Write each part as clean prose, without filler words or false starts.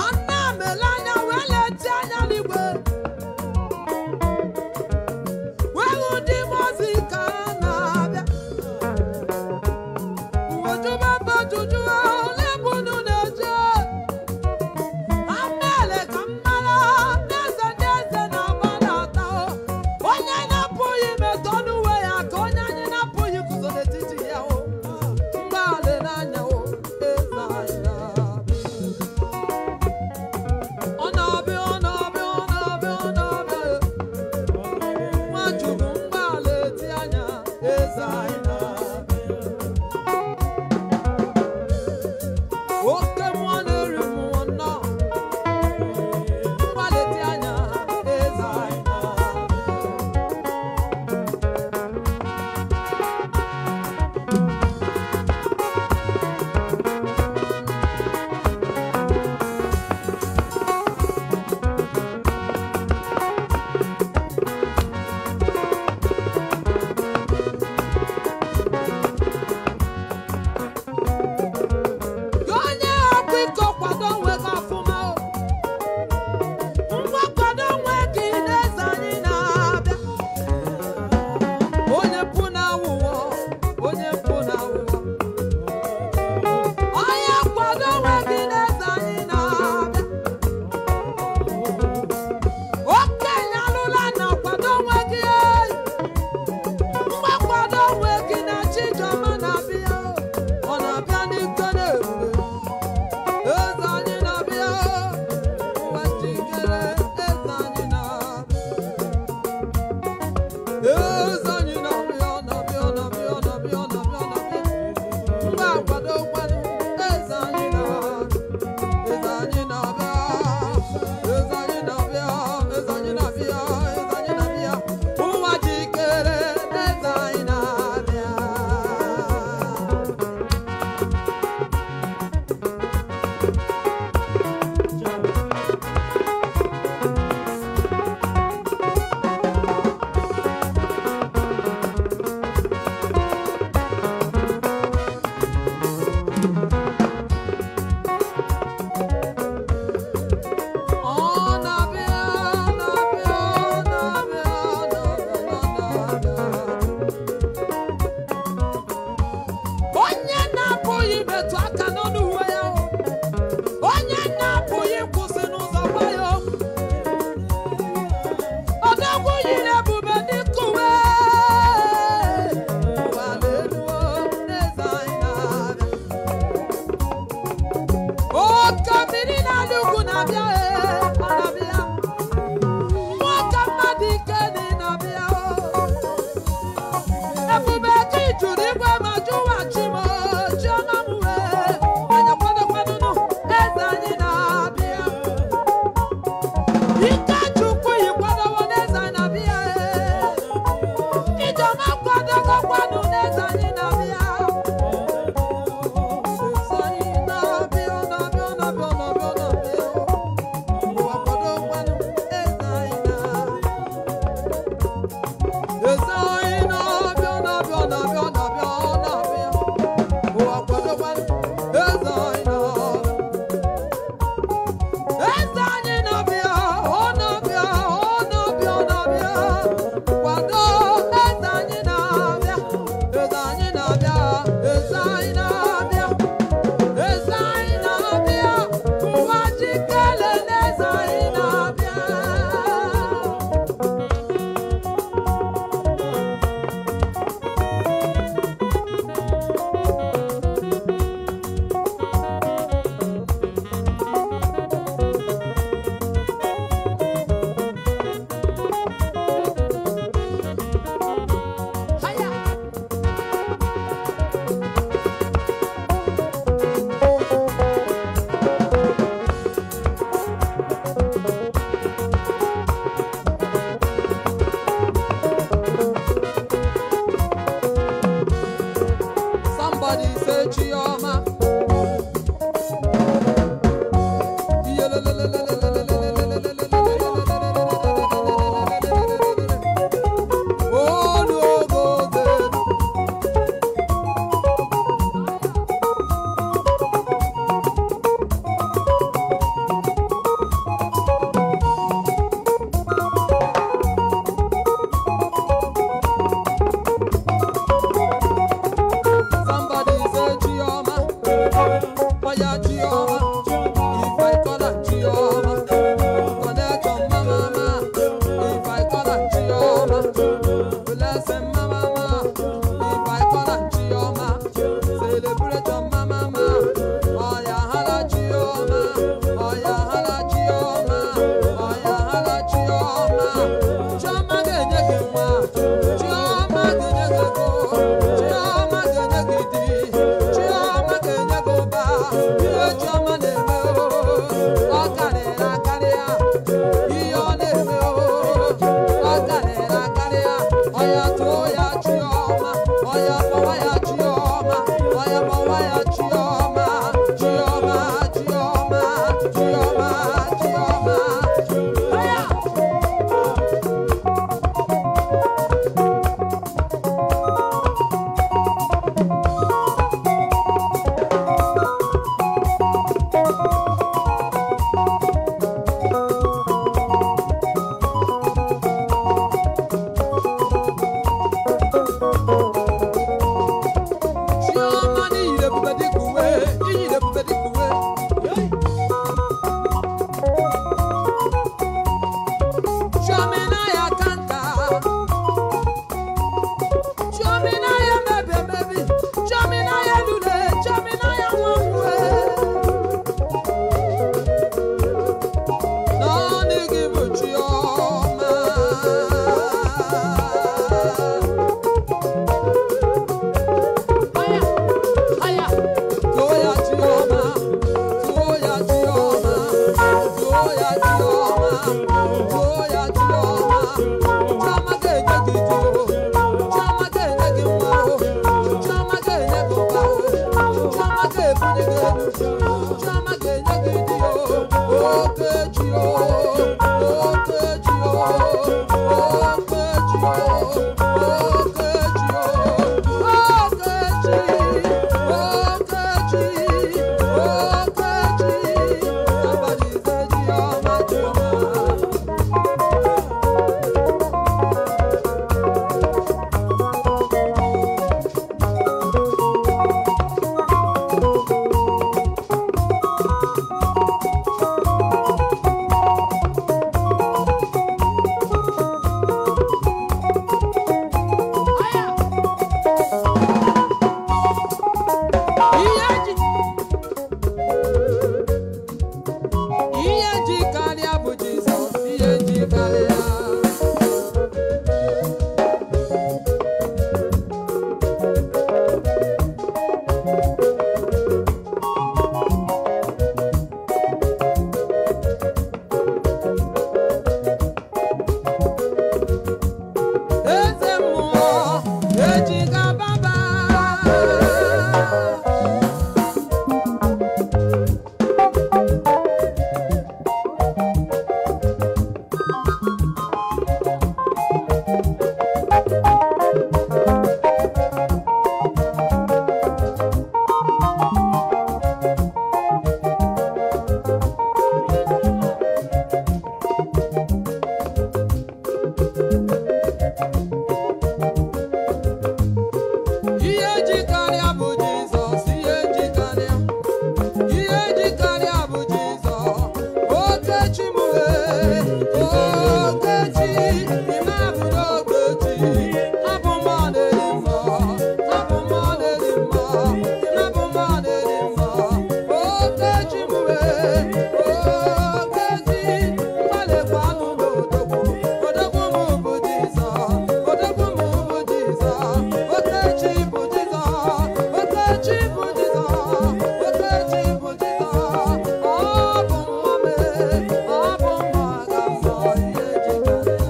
Ana m ele anya wee leti anya n'igwe, wee hụ ndị mmụọ ozi ka ha na-abịa. Ojúbọ bójújú ole ebe unu na-eje? Amele ka m mara n'eze ndị eze na-agbadata o. Onye na-apụghị imetụ ọnụ uwe ya ka onye anyị na-apụghị iguzo n'etiti ya o. Mgbalị n'anya o, eze anyị na-abịa. Ọ na-abịa, ọ na-abịa, ọ na-abịa, ọ na-abịa. Nwachukwu mgbalị eti anya, eze anyị na-abịa. Oke mmụọ na-eri mmụọ nnọọ, mgbalị eti anya, eze anyị na-abịa. Ejiga baba. Ihe jikarịa bụ Jizọs, ihe jikarịa, ihe jikarịa bụ Jizọs. Okechi m wee, Okechi, ime abụrụ Okechi. Abụ m ọ na-eri mmụọ, abụ m ọ na-eri mmụọ, abụ m ọ na-eri mmụọ. Okechi m wee, Okechi, mgbalịkwa anụ n'odogwu. Odogwu m bụ Jizọs, odogwu m bụ Jizọs. Okechi bụ Jizọs, Okechi bụ Jizọs, Okechi bụ Jizọs. Ọ bụ nwa m, ọ bụ nwa ga mbọ ihe jikarịa.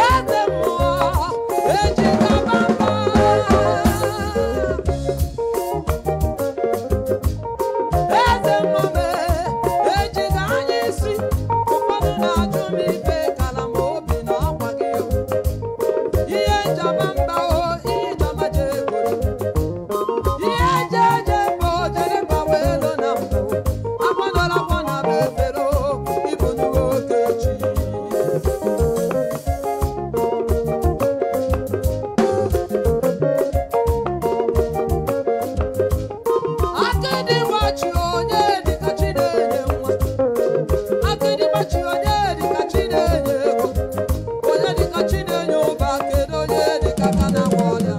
Eze mmụọ ejiga bamba. Eze mmụọ ejiga anya isi. Ụfọdụ na-ajụ m ife kala m obi na ọkwa gị. Ihe njaba mba o, ihe njaba je egoro. Ihe eje eje mba o, jere mba wee lo na mba o. Akwa nọrọ akwa na be efere o, ịbụ nnukwu Okechi. Akịdị gbachi onye dịka chi na-enye nwa. Akịdị gbachi onye dịka chi na-enye ego. Onye dịka chi na-enye ụba, kedu onye dịka aka na-agwọ ọrịa?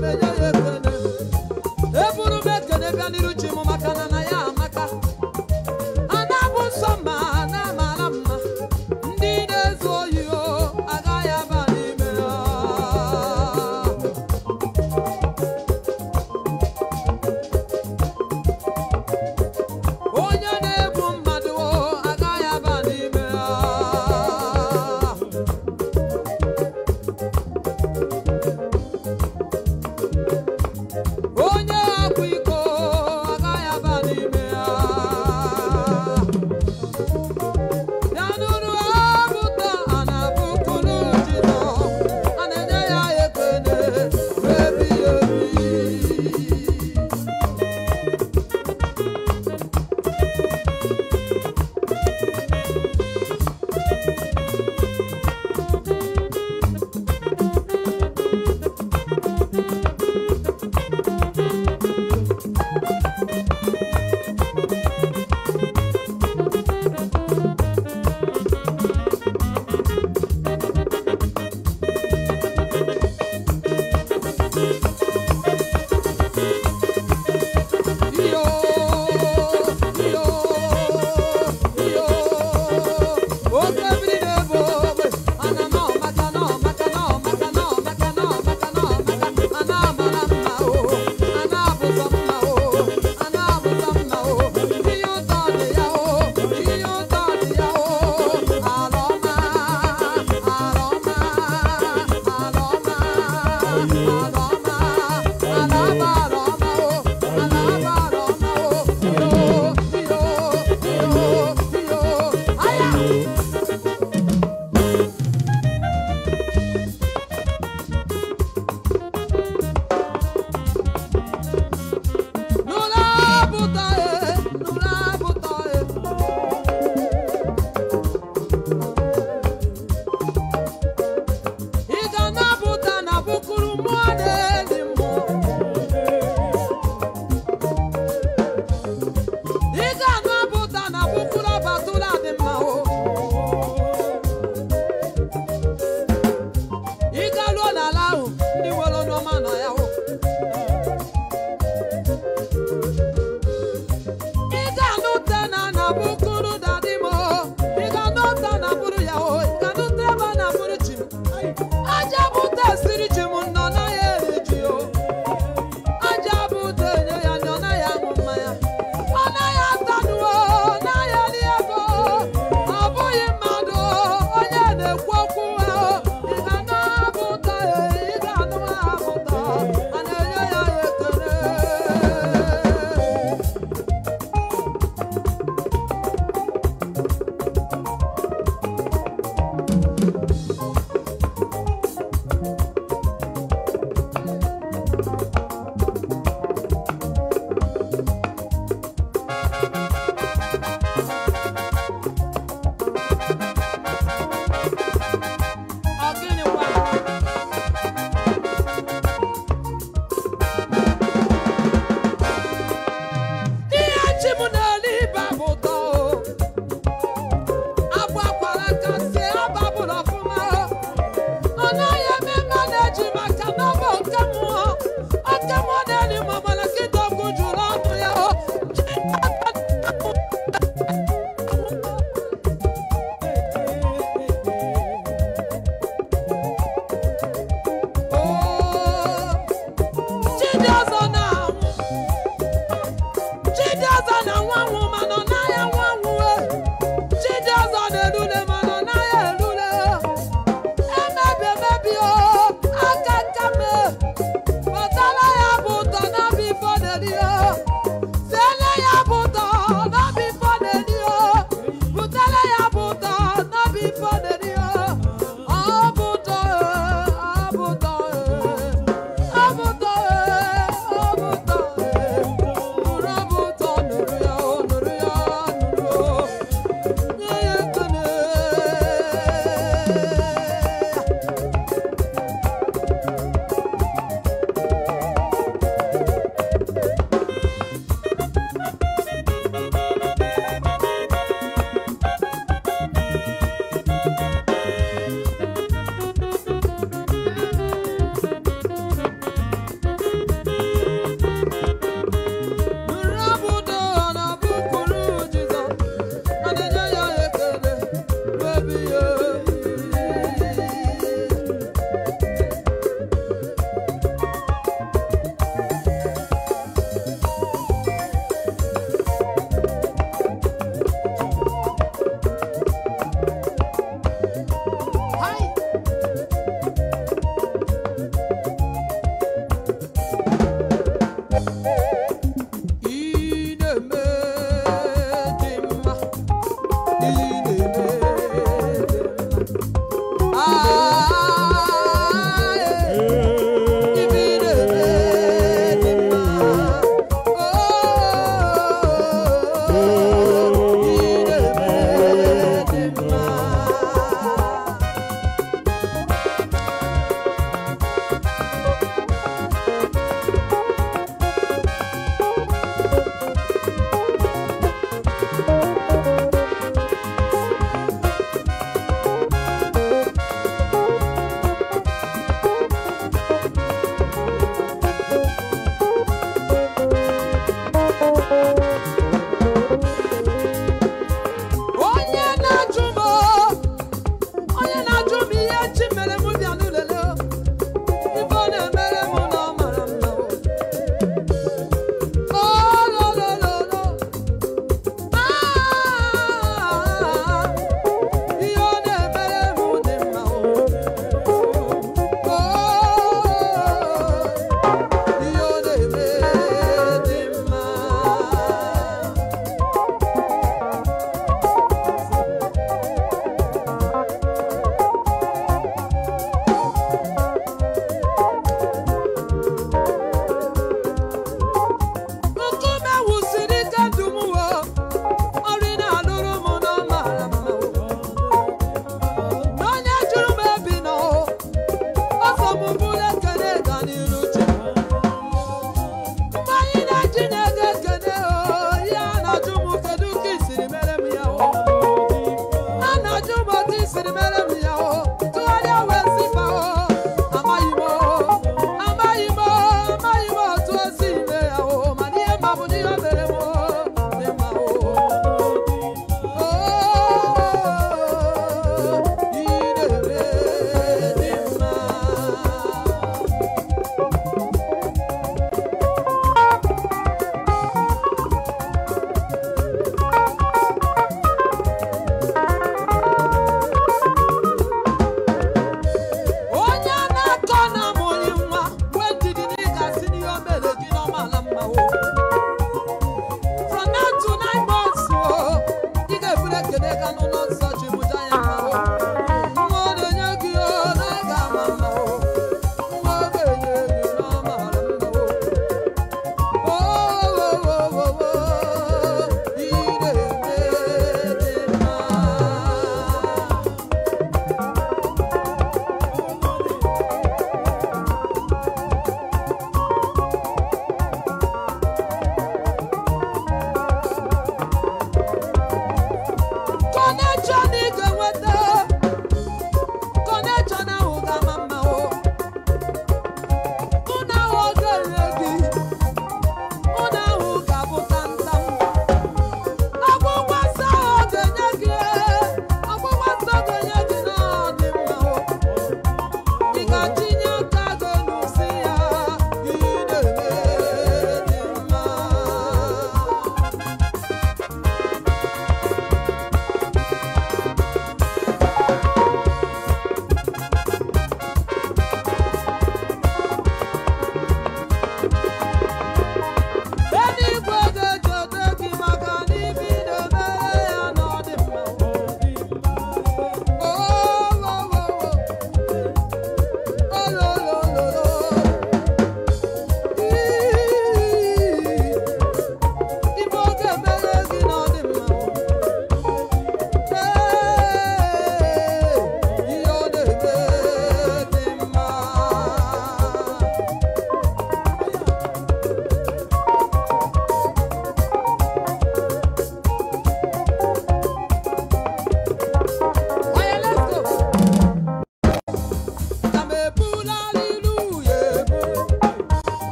m enye ya ekene. Eburu m ekene bịa n'iru chi m maka na na ya amaka. A na-abụ nsọ ma na amara mma. Ndị na-ezu ohi o agaghị aba n'ime ya. Onye na-egbu mmadụ o agaghị aba n'ime ya. Onye akwa iko agaghị aba n'ime ya. Bịa nụrụ abụta a na-abụkuru Jizọs, a na-enye ya ekele ebighị ebi. Iyo, iyo, iyo. Oke mmiri na-ebu ogbe, ana m ọmaka na ọmaka na ọmaka na ọmaka na ọmaka na ọmaka. Ana amara mma o, ana abụzọ mma o, ana abụzọ mma o. Ihe ụtọ dị ya o, ihe ụtọ dị ya o. Ala ọma, ala ọma, ala ọma, ala ọma, ala ọma, ala ọma o, ala ọma, ala ọma o. Iyo, iyo, iyo, iyo. Aya! Nụrụ abụta e, nụrụ abụta e. Ị ga-anapụta na bụkụrụ mmụọ na-ezi mmụọ. Ị ga-anapụta na bụkụrụ abatụla dị mma o. Ị garuo n'ala ahụ ndị nwere ọnụ ọma nọ ya o. Ị ga-anụta na na bụkụrụ dadị m o. Ị ga-anụta na bụrụ ya o. Ị ga-anụta ebe a na bụrụ chi m. Aja bụta siri chi m nọ naghị eri ji o. Aja bụta enye ya nọ naghị aṅụ mmanya. Ọ naghị atanụ o, naghị eri ego. Ọ bụghị mmadụ o, onye na-ekwu okwu o. Ị ga-anụ abụta e, ị ga-anụ abụta. n'uche. Mgbe anyị na-eji na-ego ekene o, ihe a na-ajụ m, kedu ka i siri mere m ya o? A na-ajụ m otu i siri mere m ya o. Tụgharịa wee sịba o, amaghị m o, amaghị m o, amaghị m otu o si mee ya o, mana ihe ma bụ na ihe o mere m o dị mma o. O, ị na-eme dị mma.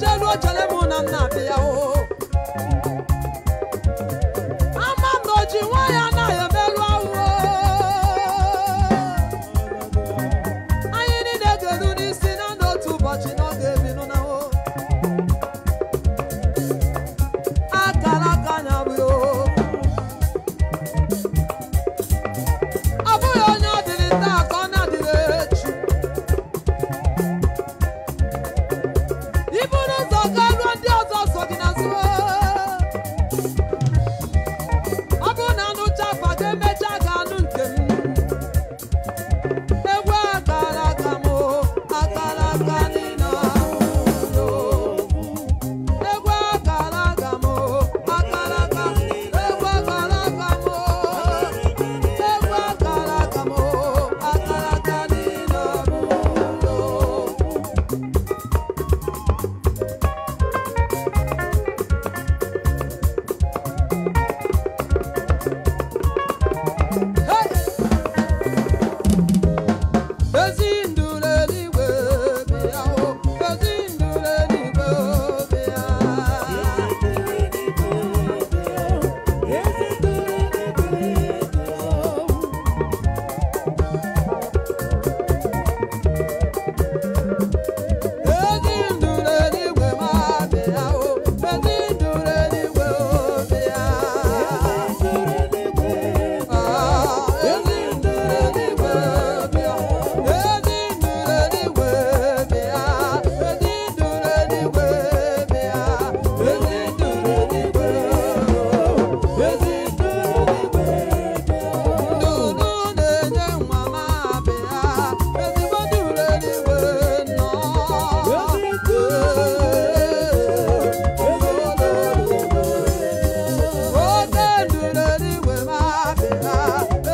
Jeruo chere mụ na m na-abịa o. Ama m na oji nwa ya anaghị emerụ ahụ o. Anyị niile ga-eru n'isi na n'otu ụbọchị na ọ ga-ebinụ na o. Akara aka anya bụ ya o. Ọ bụghị onye ọ dịrị taa ka ọ na-adịrị echi. Iburu ụzọ gaa ruo ndị ọzọ so gị n'azụ. Ọ bụrụ na anụcha afa ga-emecha ga-anụ nke m. Egwu akara aka m o, akara aka niile ahụ. Egwu akara aka m o, akara aka, egwu akara aka m o. Egwu akara aka m o, akara aka niile ahụ. Hey! Ezi ndụ n'eluigwe bịa o, ezi ndụ n'eluigwe bịa. Ezi ndụ n'eluigwe ma bịa o, ezi ndụ n'eluigwe bịa. Ezi ndụ n'eluigwe bịa, ezi ndụ n'eluigwe bịa, ezi ndụ n'eluigwe bịa, ezi ndụ n'eluigwe, ezi ndụ n'eluigwe. Ndụdụ na-enye nwa m abịa, ezigbo ndụ n'eluigwe nọ. Oke ndụ n'eluigwe m abịa,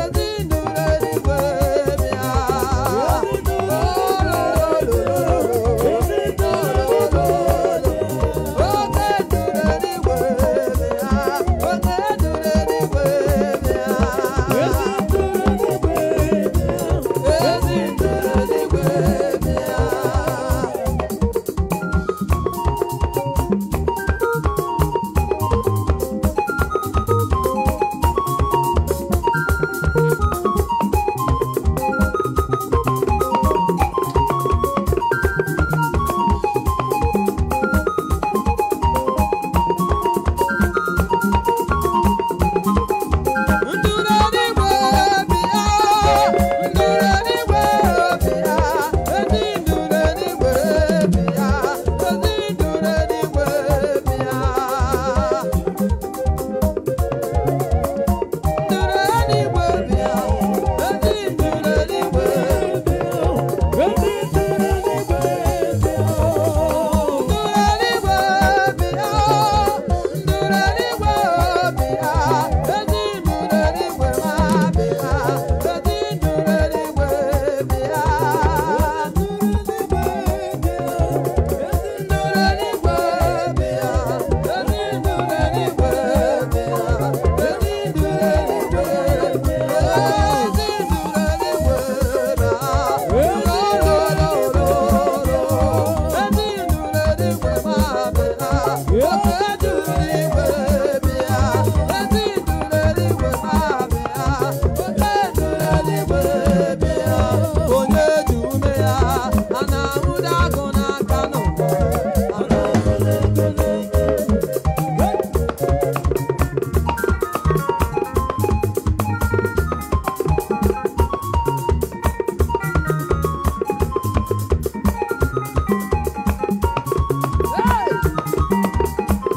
ezi ndụ n'eluigwe bịa. Oke ndụ n'eluigwe bịa, oke ndụ n'eluigwe bịa. Ezi ndụ n'eluigwe bịa. Ndụ n'eluigwe bịa, ndụ n'eluigwe bịa, ezi ndụ n'eluigwe bịa, ezi ndụ n'eluigwe bịa. Ndụ n'eluigwe bịa, ezi ndụ n'eluigwe bịa. Ndụ n'eluigwe bịa, ndụ n'eluigwe bịa, ezi ndụ n'eluigwe ma bịa, ezi ndụ n'eluigwe bịa. Ndụ n'eluigwe bịa, ezi ndụ n'eluigwe bịa, ezi ndụ n'eluigwe bịa, ezi ndụ n'eluigwe Onye ji ume ya, a na-ahụda agụ n'aka n'ụwa. Hey!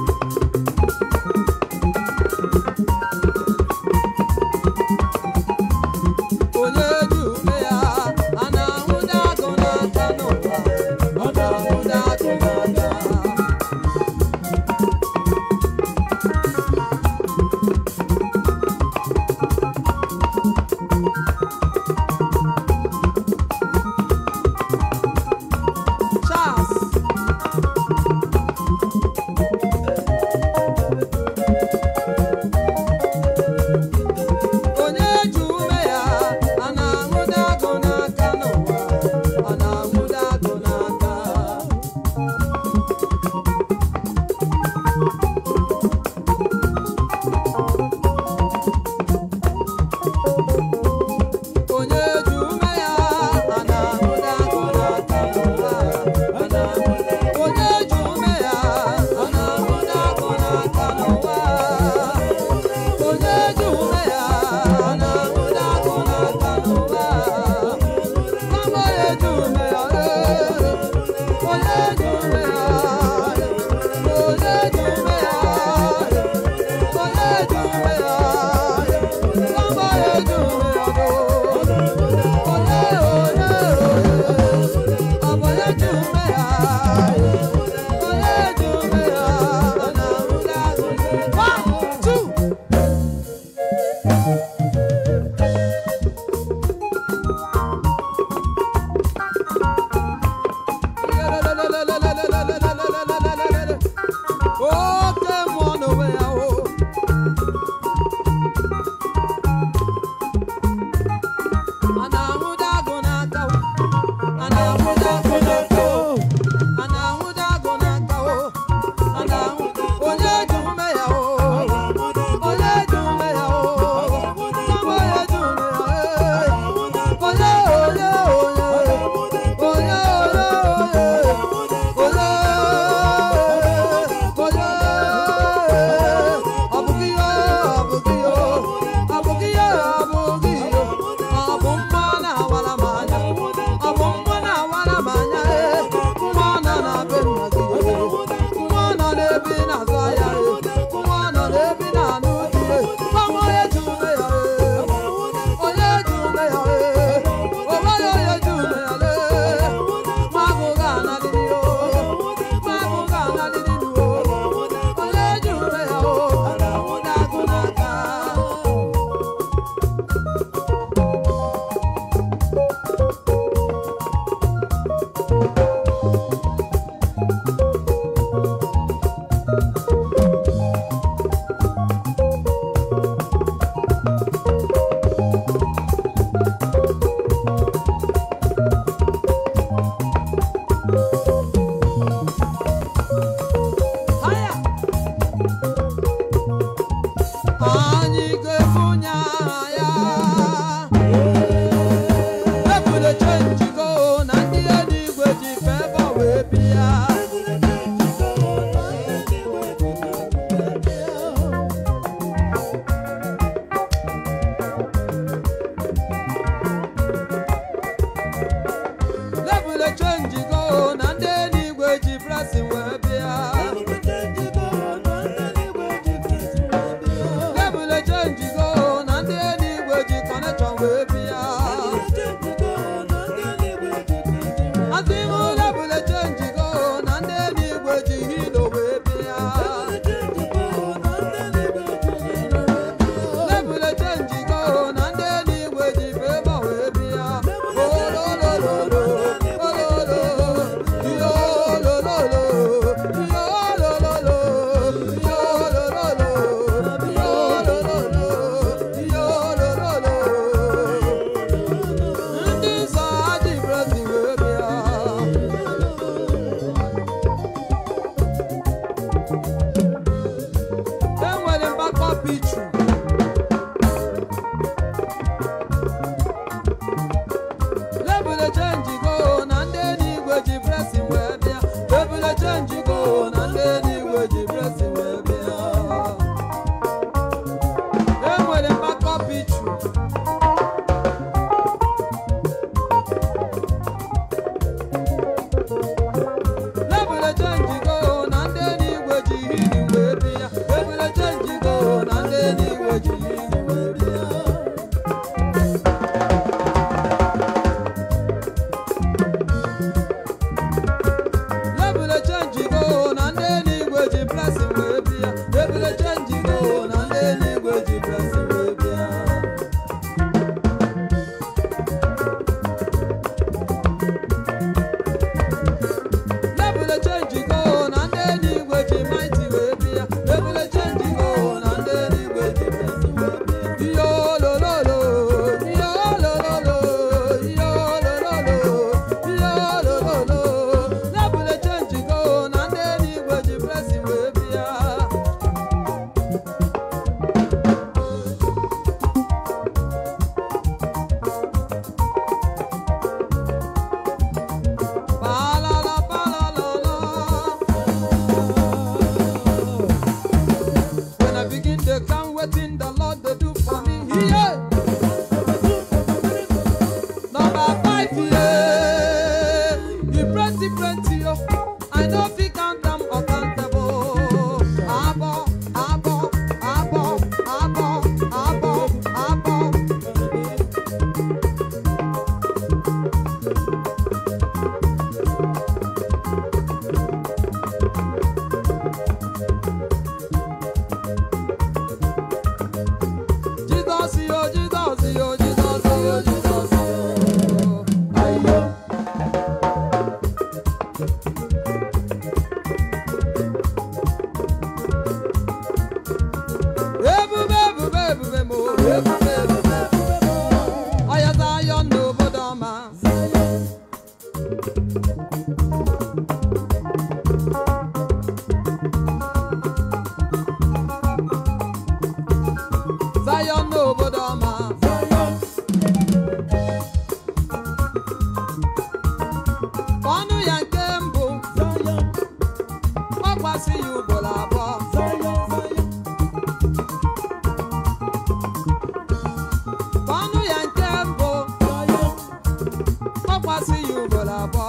eluigwe ji hilo wee bịa. Lebule chenji go na ndị eluigwe ji favour wee bịa. Ololololo, ololo, yolololo, yolololo, yolololo, yolololo, yolololo. Ndị nsọ adị blessing wee bịa. Enwere mgbakọ pichu. Lebule chenji go na ndị eluigwe ji blessing wee bịa. Lebule chenji go na ndị eluigwe ji blessing wee bịa. Enwere mgbakọ pichu. Lebule chenji go na ndị eluigwe ji hili wee bịa. Lebule chenji go na ndị eluigwe ji hili wee bịa. Lebule chenji go na ndị eluigwe ji blessing wee bịa. Lebule chenji go na ndị eluigwe ji blessing wee bịa. Lebule chenji go na ndị eluigwe ji mighty wee bịa. Lebule chenji go na ndị eluigwe ji blessing wee bịa. Yolololo, yolololo, yolololo, yolololo. Lebule chenji go na ndị eluigwe ji blessing wee bịa. Palala, palala. When I begin to count wetin the Lord dey do for me, yeah. Number 5, yeah. He plenty, plenty, oh. I no fit count am uncountable. Abo, abo, abo, abo, abo, abo. Jesus, yo, Jesus, yo, Jesus, yo, Jesus, yo. Ayo. Ebube, ebube, ebube mo. Ebube, ebube, ebube mo. Ọya Zion n'obodo ọma. Zion n'obodo ọma. Ọnụ ya nke mbụ, gbakwasị ya ugboro abụọ. Ọnụ ya nke mbụ, gbakwasị ya ugboro abụọ.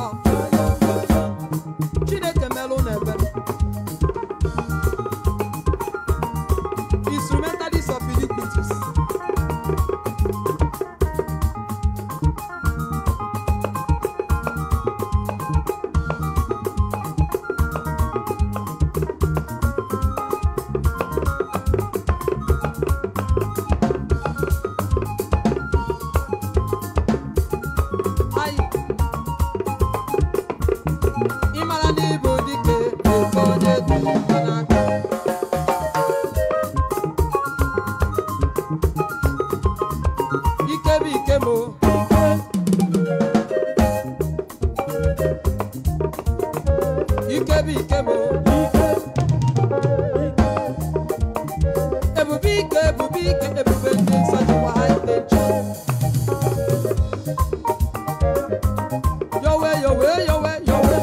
Chineke melụ n'ebere. Instrumentalist of iniquities. Ayi. Ị mara na ị bụ dike, ebe onye dị mma n'aka. Ike bụ ike m o. Ike bụ ike m o. Ebube ike, ebube ike, ebube ndị nsọ jikwa ha ite nchọ. Yowe, yowe, yowe, yowe.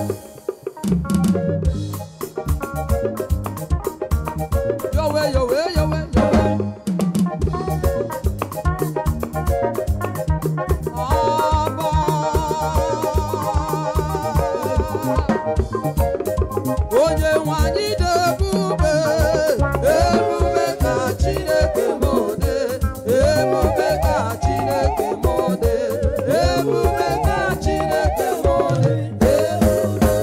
Yowe, yowe, yowe, yowe. Abba. Onye nwe anyị dị ebube, ebube ka Chineke m dị, ebube ka Chineke m dị, ebube ka Chineke m dị, ebube.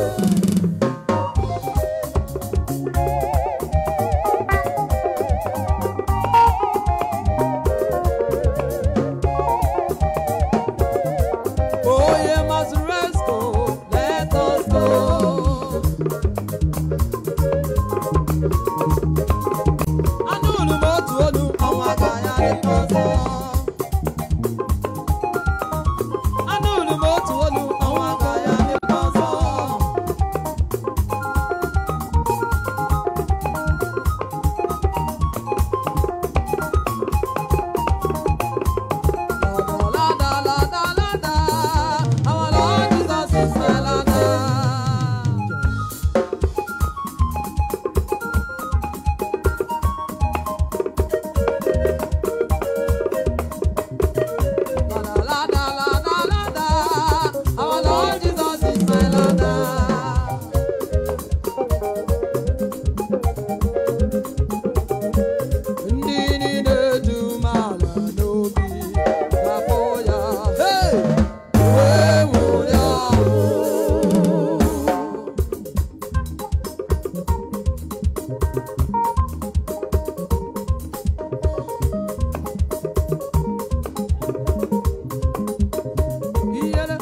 Iyele,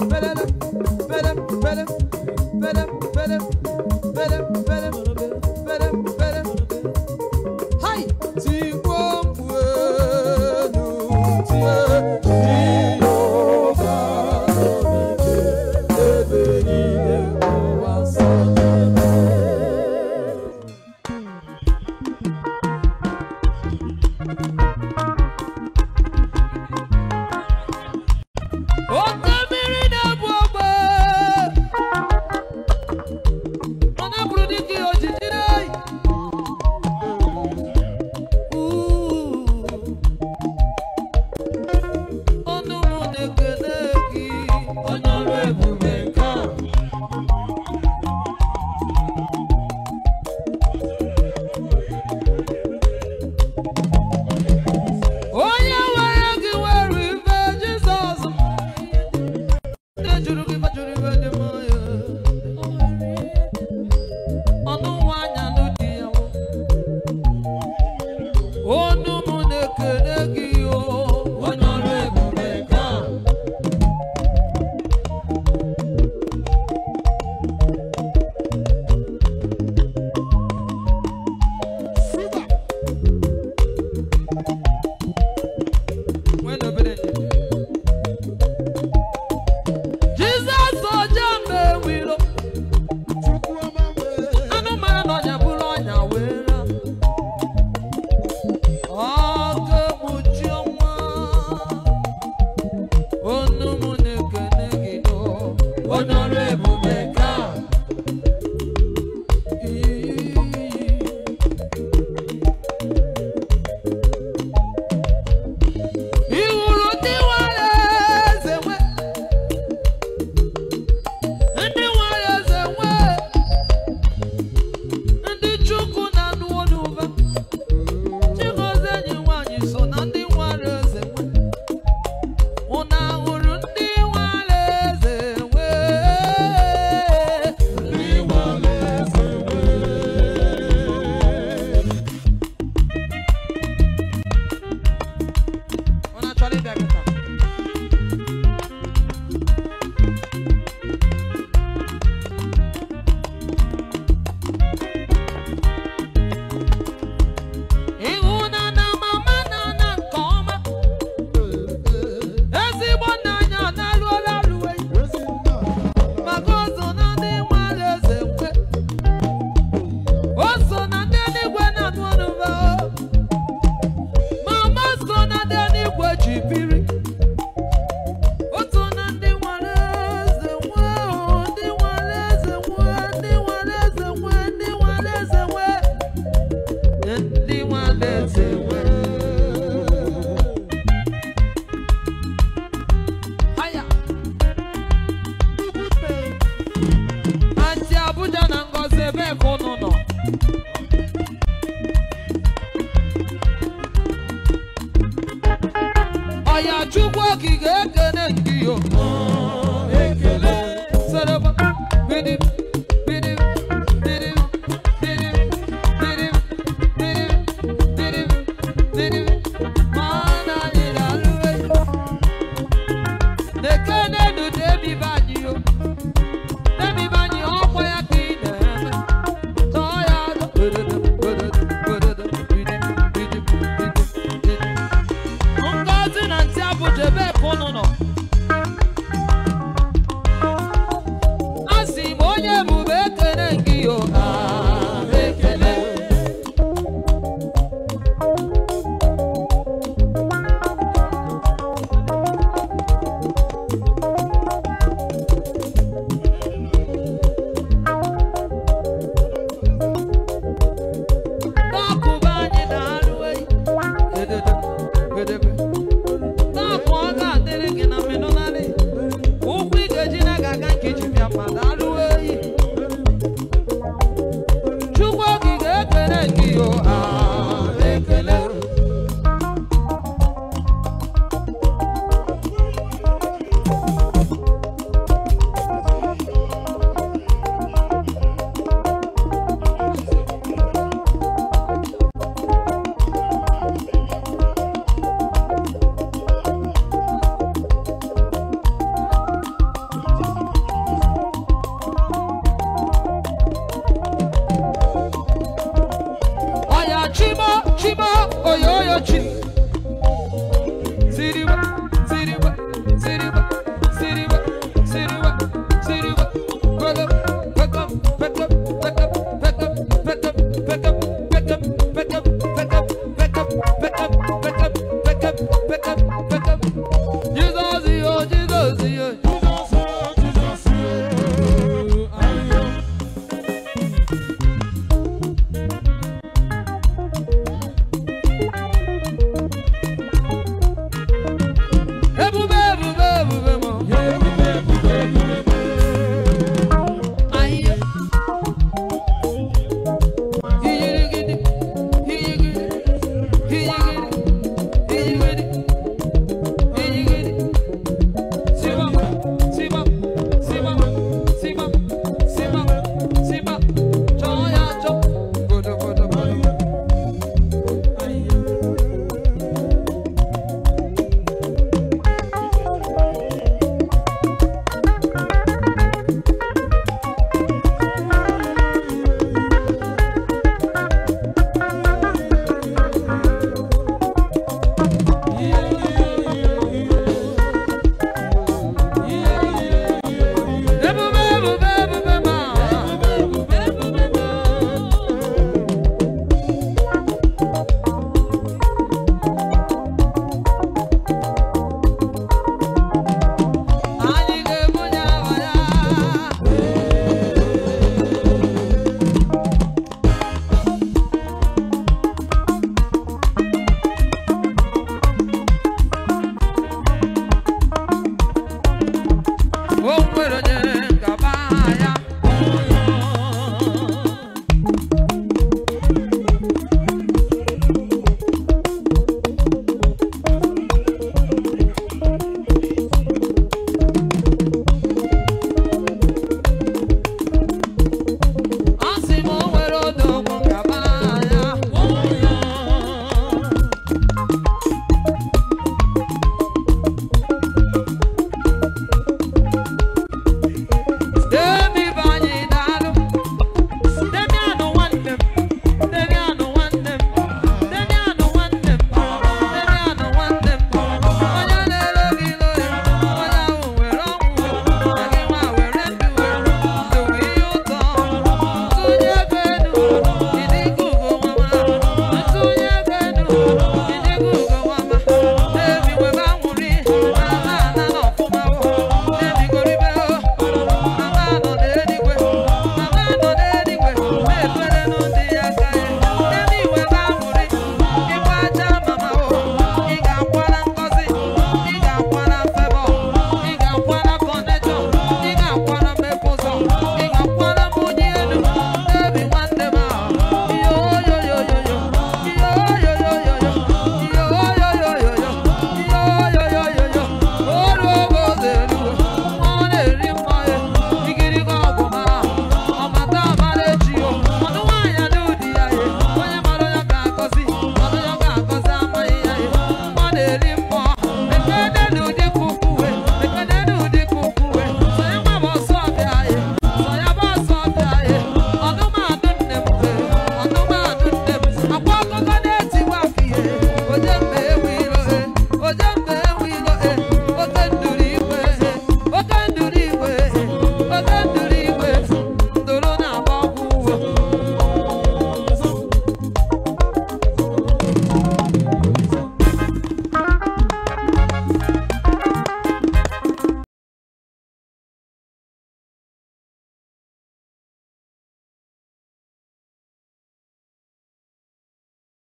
pelele, pele, pele, pele, pele, pele, pele, pele, pele. Hai! Tigbuo mgbu elu, tie Jehova n'ike, ebe niile ụwa sọtụrụ. Oke mmiri na-ebu ogbe, ọ na-abụrụ dịka ihe ojiji na-eyi. Ọnụ m na-ekele gị, onye ọrụ ebube nke a. Onye nwere gị nwere ife Jizọs. Ndị jụrụ gị jụrụ ife dị mma ya. Ọnụ nwa anya n'ụdị ya. Ọnụ m na-ekele gị o, onye ọrụ ebube nke a. Nwee obere ndidi. Jizọs ọjọọ mgbe wilo anụ mara na ọnya bụrụ ọnya wee ra. Ọkụ ekpuchi ọnwa, ọnụ m na-ekele gị nọ, onye ọrụ ebube ka. Ị hụrụ ndị nwere eze nwe, ndị nwere eze nwe, ndị Chukwu na-anụ olu ụba. Chigozie enyi nwaanyị so na ndị nwere eze nwe. Unu ahụrụ ndị nwere eze nwe? Ndị nwere eze nwe. Unu achọrọ ịbịa kịta? Ịhụnanya mama na-ana nke ọma. Ezigbo nna anyị analụọla alụwe. Maka o so na ndị nwere eze nkwe. O so na ndị eluigwe na-anụ ọnụ ba. Mama so na ndị eluigwe ji biri. O so na ndị nwere eze nwe, ndị nwere eze nwe, ndị nwere eze nwe, ndị nwere eze nwe. Ndị nwere eze nwe. Haya. Aunty Abuja na Ngozi, ebee ka unu nọ? Ọya Chukwu okike ekene ndị yo. Ekele. Sereba, bidim, bidim, bidim, bidim, bidim, bidim, bidim, bidim. Mana anyị na-alụ. Nekene nu debi banyi yo. Debi banyi ọkwa ya ka ị na-eme. Tọọ ya azụ. Bidim, bidim, bidim, bidim, bidim, bidim. Ngozi na ntị Abuja, ebee ka unu nọ? Asị m onye ebube ekele gị yo. Ah, ekele. N'ọkụba anyị na-alụ eyi. Edede, edebe. N'ọkụ ọ ga-adịrị gị na mmenụnarị. Ụkwụ ị ga-eji na-aga aga nke iji bịa mmadụ alụ eyi. Chukwu okike ekele gị yo. Ah, ekele. Oyoyo chi. Siri.